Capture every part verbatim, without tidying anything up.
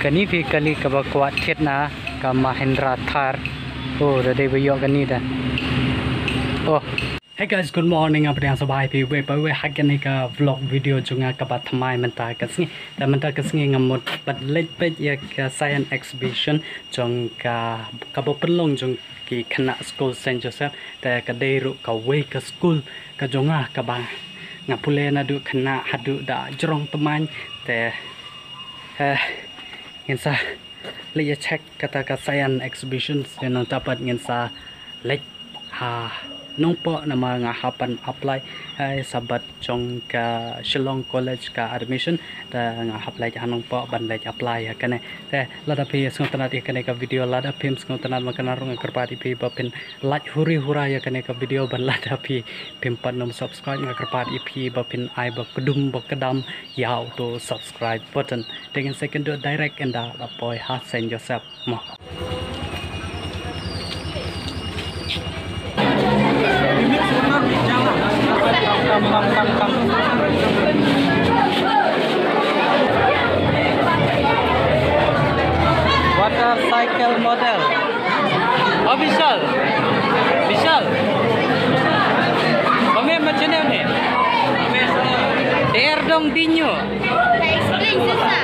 Kane phi kali kaba kwah thied na ka Mahindra Thar. Oh, da dei ba ïoh kane da. Oh. Hey guys, good morning. Nga pdiang sngewbha ïa phi uwei pa uwei ha kane ka vlog video jong nga kaba thymmai mynta ka sngi. Te mynta ka sngi nga mut ban leit peit ïa ka science exhibition jong ka, kaba pynlong jong ki khynnah skul Saint Joseph. Te ka dei ruh kawei ka skul ka jong nga kaba nga pule naduh khynnah haduh da jrong tymmen. Te, eh, ngin sa leit ïa check kata ka science exhibition, te nangta pat ngin sa leit ha Nongpoh namar nga hap ban apply, eh, sabat jong ka Shillong College ka admission, te nga hap leit ha Nongpoh ban leit apply ïa kane. Te lada phi sngewtynnat ïa kane ka video, lada phim sngewtynnat ma kane ruh nga kyrpad ïa phi ba phin like huri hura ïa kane ka video, bad lada phi phim pat nym subscribe nga kyrpad ïa phi ba phin ai ba kdum ba kdam ïa uto subscribe button. Te ngin sa ïakynduh direct ynda la poi ha Saint Joseph mo. Water cycle model. Oh, Vishal. Vishal. Ba me ma channel ne. Ter dong dinyo. Explain susah.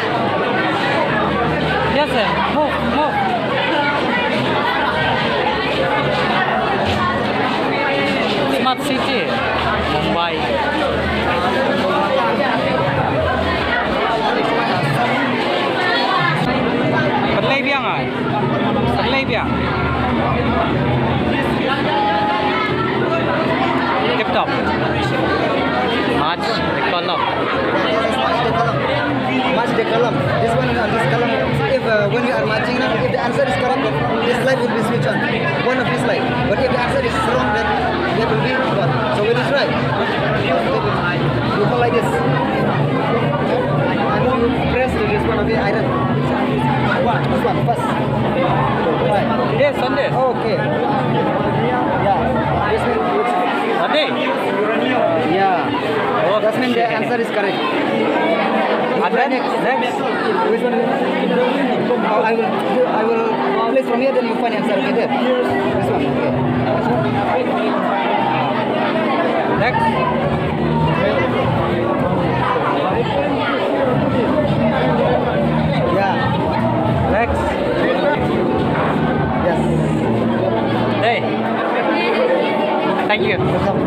Yes, sir. Move, move. Smart city, Mumbai. Pat lei biang ai. Pat lei biang. Tip top. March the column. March the column. This one and this column. If, uh, when we are marching now, if the answer is correct, then this light will be switched on. One of these light. But if the answer is wrong, then that will be gone. So when you try, you go like this. And you press to this one of the iron. This one first. Right. Yes, Sunday. Okay. Yeah. This means Sunday. Yeah. Okay. That means the answer is correct. And then next. Which one? Oh, I will, I will place from here, then you find answer. Okay, there. This one. Okay. Next. Yeah. Next. Yes. Hey. Thank you. Welcome.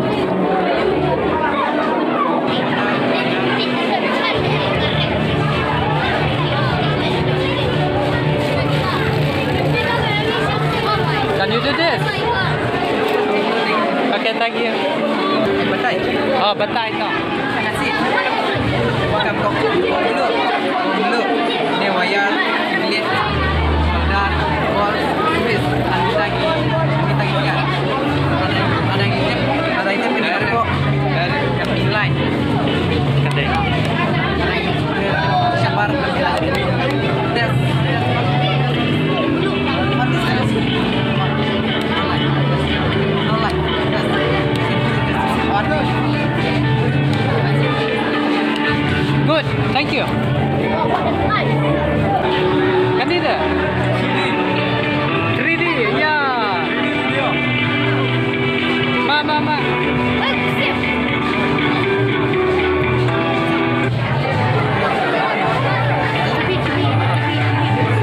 Can you do this? Okay, thank you. Batai. Oh, batai to. Kasi. Makan kok. Dulu. Dulu. Ini wayar. Bilik. Dar. Bol. Bis. Ada lagi. Kita lagi. Ada lagi. Ada lagi. Ada lagi. Dari. Dari. Dari. Dari. Sabar. Good, thank you. Kan dia? Three D, ya. Ma, ma, ma.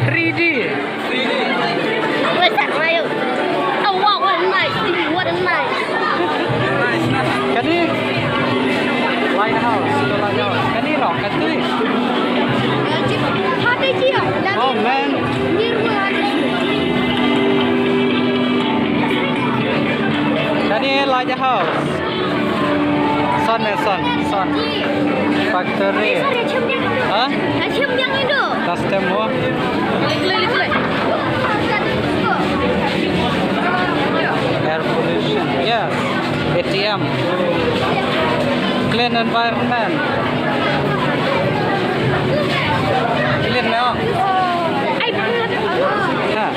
Three D. What's that, Mayo? Oh, wow, what a nice thing, what a nice. Kani? Lighthouse, ito lighthouse. Kani ro, katoy. Oh, man. Kani lighthouse. Son eh, son, son. Factory. Ha? Custom mo. Air pollution. Yes. A T M. Clean environment. Clean mo. Ha.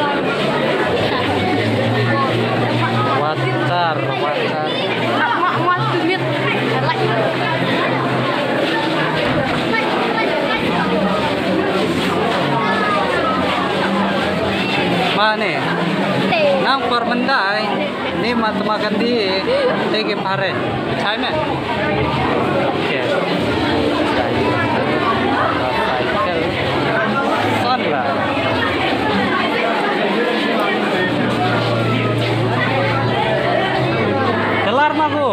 Water, water. Mak, mak, mak, tumit. Like. Ani. Nang por mynta ai. Ni Mahatma Gandhi. Te ki pare. Chai me. Okay. Cycle. Son la. Kelar ma ko.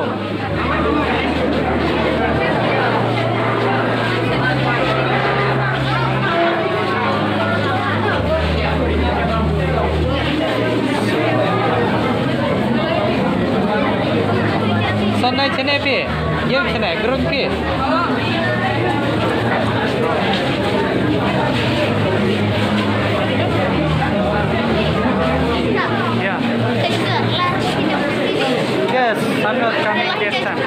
Son nai chene pi, yeng chene, grun pi. Yeah. Yes, I'm not coming this time.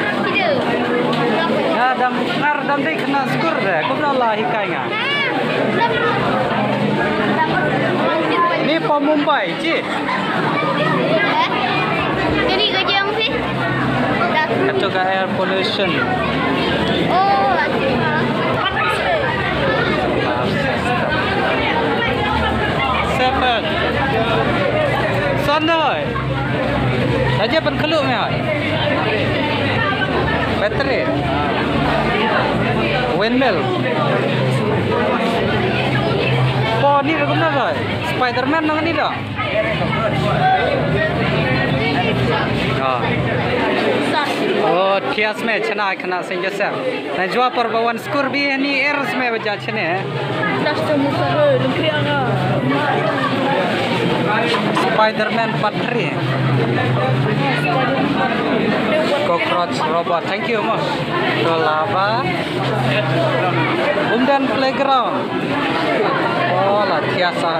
Ya, dang ngar dang dei kena skur de. Kumno la hikai nga. Ni po Mumbai, ji. Jadi kerja yang sih. Kacau ka air pollution. Oh, seven. Son noi. Aje pynkhluh me hoi. Battery. Windmill. Po ni rukom na hoi. Spider-Man nang ni da. Oh. Oh, thias me chana khana Saint Joseph. Na jua por ba wan skur bi ni er sme ba ja chene. Spider-Man Part three. Cockroach Robot. Thank you mo. To laba. Umden Playground. Oh, la thiasa.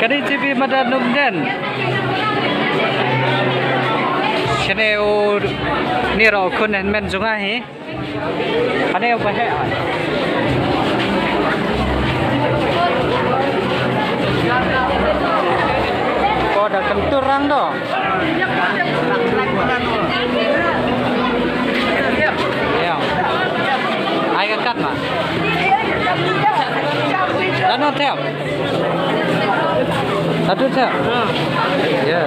Kani chibi madan Umden. Chene u ni rau kun hen men junga hi. Ane ba he ai. Ko da kan turang do. Ya. Ai ka kat ma. Lano tep. Satu tep. Ya.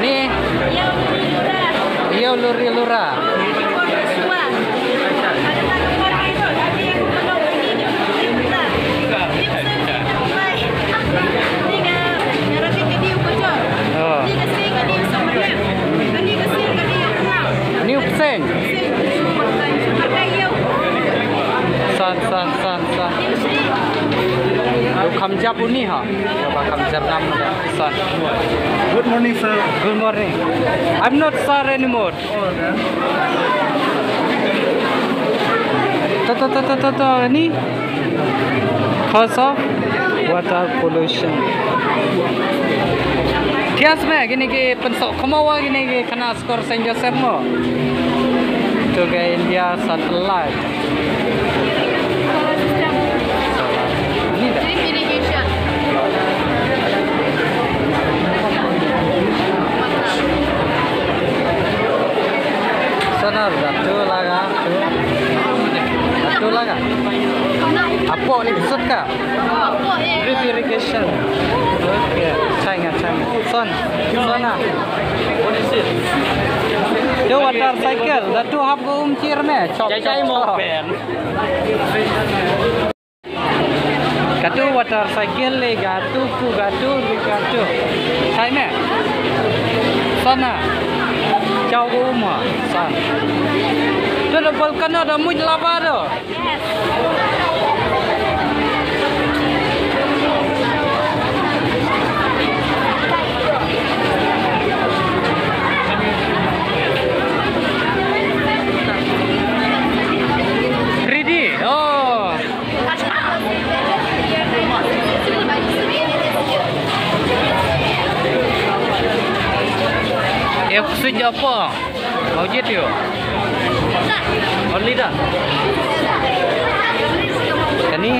Ni. Iya luri lura. Oh. Ni u pseng. San, san, san, san. U kham jap u ni ha. Ba kham jap nam san. Good morning, sir. Good morning. I'm not sir anymore. To, to, to, to, to, to, ni? Cause of water pollution. Thias me, kini ki pynsok khmawa kini ki khana skur Saint Joseph mo. To ga India satellite. Ni da. Sonar da tu laga, tu. Da tu laga. Apo ni sut ka? Drip irrigation. Okay. Chai nga, chai nga. Son, sona. Tu water cycle, da tu hap ko um chir me. Chok, chok, chok. Katu water cycle le gatu ku gatu le gatu. Sai me. Sana. Chau ko uma. San. Tu da volcano da muj lava do. Three D. Oh. Ek sujud apa? Mau je tu. Only dah. Kani?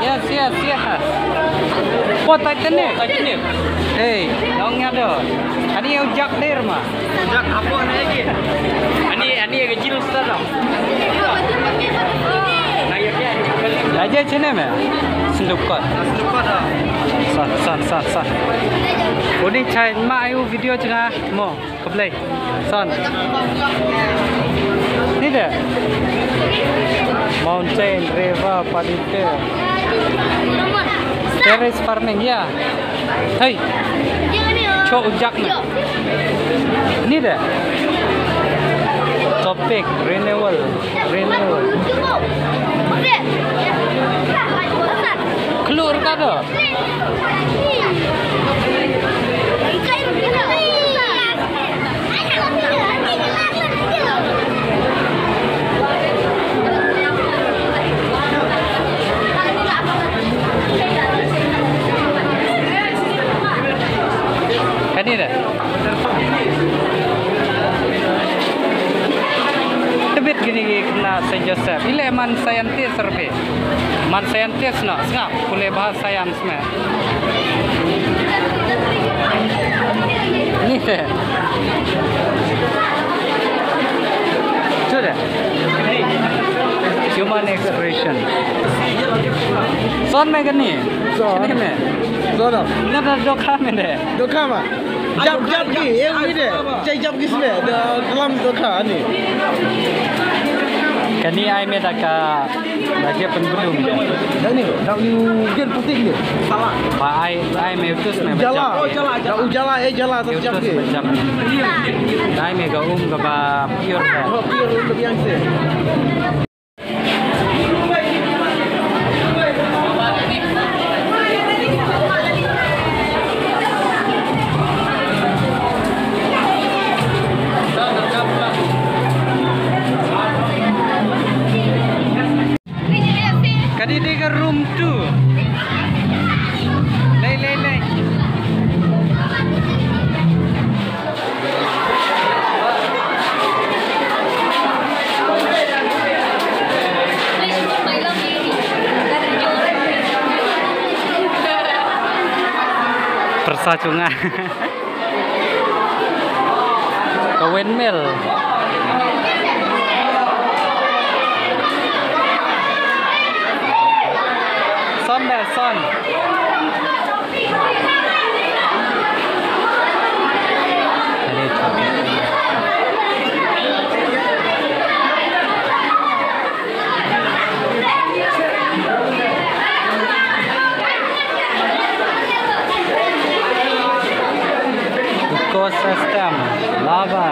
Yes, yes, yes. Oh, Titanic. Titanic. Hey, dong ya do. Ani u jak der ma. Jak apa na lagi? Ani, ani ka jil sa dong. Aja chene me. Sendukot. Sendukot dah. San, san, san, san. Uni chai ma ayu video chena mo. Kaplay. San. Ni de. Mountain, river, paddy field. Terrace farming, ya. Hey. Cho ujak na. Ni de. Topic renewal, renewal. Klur ka do. Kani de. Tebit kini ki kena Saint Joseph. Ile man scientist serbi. Man scientist na sngap pule bahasa science. Ni de. Tu de. Human expression. Son me kani. Son. Kani me. Son. Ina da doka me de. Doka ma. Jap jap ki. Eh, uni de. Jai jap ki sne. Da dalam doka ni. Kani ai me da ka Lagi pun belum. Dah ni, dah ni ugen putih ni. Ba ai, ai me utus me. Jala. Oh, jala, jala. Dah jala, eh, jala satu jam ni. Ai me ga um ga ba pior ga. Oh, pior ga biang sih. Kani dei ka room two. Lei, lei, lei. Persa chunga. Ka windmill. Son da, son. Ecosystem, lava,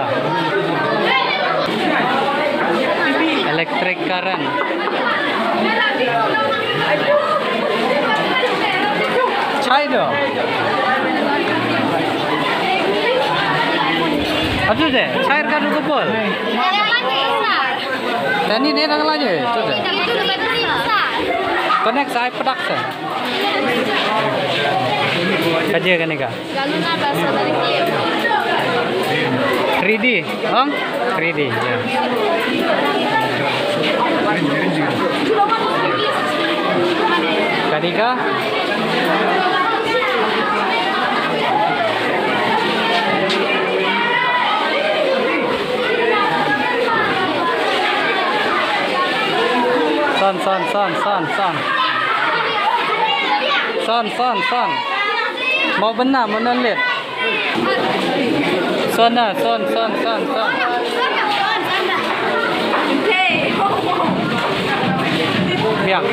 electric current. Chai do. Atu de, chai ka du ko bol. Tani de nang lagi, tu de. Connect sa ai production. Ka jia kane ka. Three D, ong? Three D, ya. Kane ka. Son, son, son, son, son. Son, son, son. Mo bynna, mo nonlit. Son na, son, son, son, son. Biang.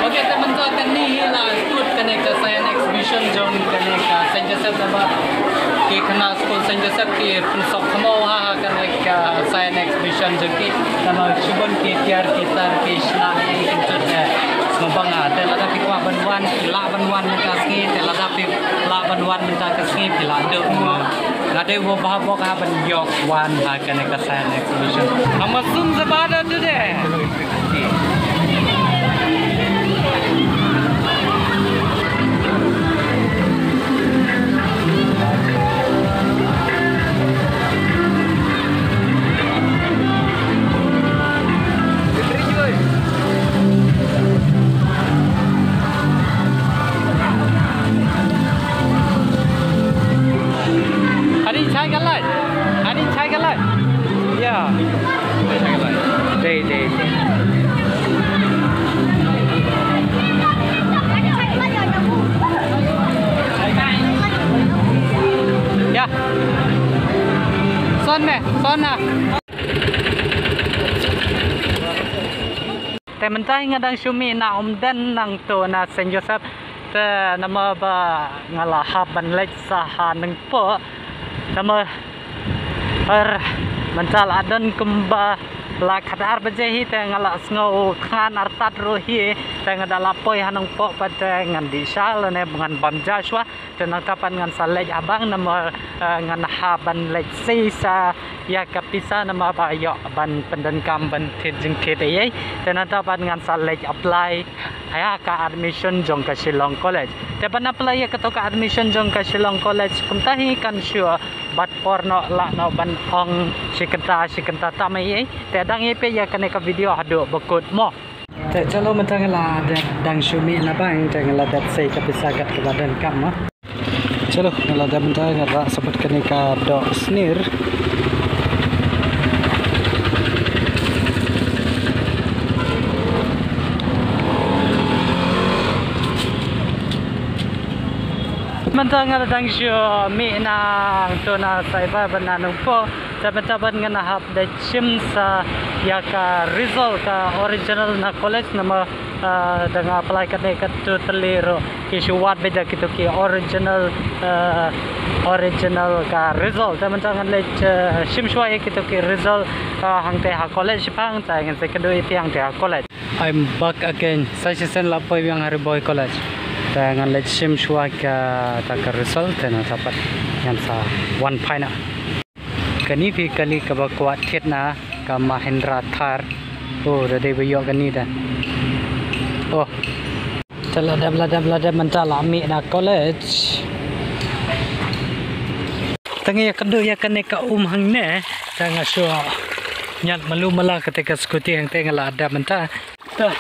Okay, te mynta kane hi la kut kane ka science exhibition jong kane ka Saint Joseph naba ki khynnah skul Saint Joseph ki pynsuk khmaw ha kane ka science exhibition jong ki. Naba shibun ki tiar ki tar ki shna ïa ki kyntut, eh, sngewbang. Te lada phi kwah ban wan, phi lah ban wan mynta ka sngi, te lada phi lah ban wan mynta ka sngi phi lah duh. Nga dei u bah bok ha ban ïoh wan ha kane ka science exhibition. Nga sum sa ba da tu de. Te mynta hi nga dang shu mih na Umden nangto na Saint Joseph. Te namar ba nga la hap ban leit sa ha Nongpoh. Namar mynta la don kumba la khatar baje hi, te nga la sngew thngan artat ruh hi. Te nga da la poi ha Nongpoh pat te ngan dih sha lane ngan bam ja shuwa. Te nangta pat ngan sa leit ha bank namar, eh, ngan hap ban leit sei sa ïa ka pisa namar ba ïoh ban pyndonkam ban thied jingthied ei ei. Te nangta pat ngan sa leit apply ïa ka admission jong ka Shillong College. Te ban apply ïa kato ka admission jong ka Shillong College kumta hi kan shu bat por noh lah noh ban ong shi kynta shi kynta tam ei ei. Te dang ïa peit ïa kane ka video haduh ba kut mo. Te chalo mynta nga la dep dang shu mih na bank te nga la dep sei ka pisa kat kaba donkam mo. Chalo nga la dep mynta nga la sapat kane ka doh snier. Mynta nga la dang shu mih nangto na Saibhai ban na Nongpoh. Te mynta ban ngan hap da shim sa ïa ka result ka original na college namar, ah, da nga apply kane ka tu tylli ruh ki shu wad beit da kito ki original, ah, original ka result. Te mynta ngan leit, ah, shim shuwa ïa kito ki result, ah, hangte ha college shipang te ngan sa kynduh ïa phi hangte ha college. I'm back again. Sa shisien la poi biang ha Ri Bhoi College. Te ngan leit shim shuwa kata ka result te nangta pat ngan sa wan phai noh. Kane phi kali kaba kwah thied na ka Mahindra Thar. Oh, da dei ba ïoh kane da. Oh. Te la dep, la dep, la dep mynta la mih na college. Te nga ïakynduh ïa kane ka um hangne. Te nga shu ñiad malu mala kata ka scooty hangte nga la dep mynta. Ah.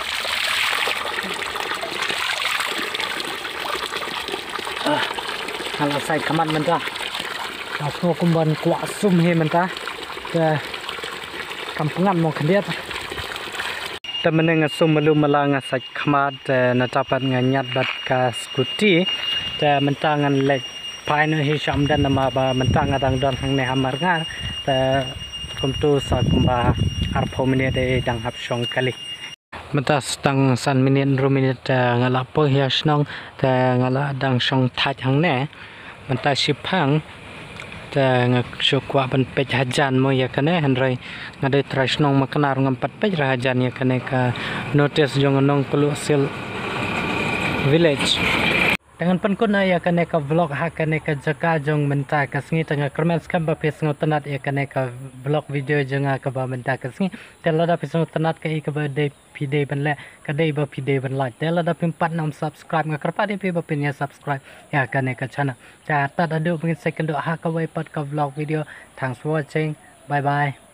Ah. Nga la sait khmat mynta. Nga sngew kumban kwah sum hi mynta. Te kam pyngan mo khyndiat. Te mynne nga sum malu mala nga sait khmat, te nangta pat nga ñiad bad ka scooty. Te mynta ngan leit phai noh hi sha Umden namar ba mynta nga dang don hangne ha Marngar. Te kumto sa kumba arphew minit dei dang hap shong kali. Mynta sa tang san minit, hynriew minit, eh, nga la poi ha shnong, te nga la dang shong thait hangne. Mynta shipang, te nga shu kwah ban peit hajan mo ïa kane, hynrei nga dei trai shnong Maknar ngam pat peit re hajan ïa kane ka notice jong Nongkluh Silk Village. Te ngan pynkut noh ïa kane ka vlog ha kane ka jaka jong mynta ka sngi, te nga kyrmen skhem ba phi sngewtynnat ïa kane ka vlog video jong nga kaba mynta ka sngi. Te lada phi sngewtynnat kaei kaba dei phi dei ban leh, ka dei ba phi dei ban like. Te lada phim pat nang subscribe, nga kyrpad ïa phi ba phin ïa subscribe ïa kane ka channel. Te tad haduh ba ngin sa ïakynduh ha kawei pat ka vlog video. Thanks for watching. Bye bye.